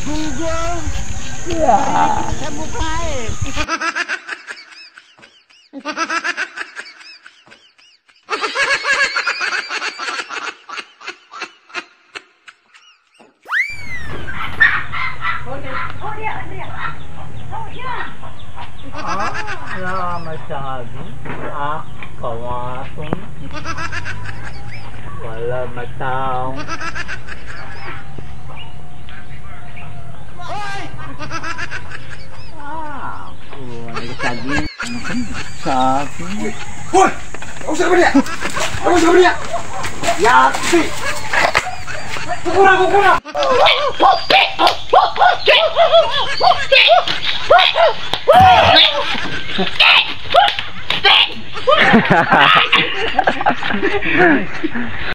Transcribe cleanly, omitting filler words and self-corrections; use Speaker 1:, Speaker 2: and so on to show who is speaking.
Speaker 1: Google! Sa mukha eh.
Speaker 2: Ah, kawatong. Wala mataong. Ah, wala saging.
Speaker 3: Hoy! Ako sa kabila! Ako sa kabila! Yati! Kukura! Kukura!
Speaker 2: Hahaha.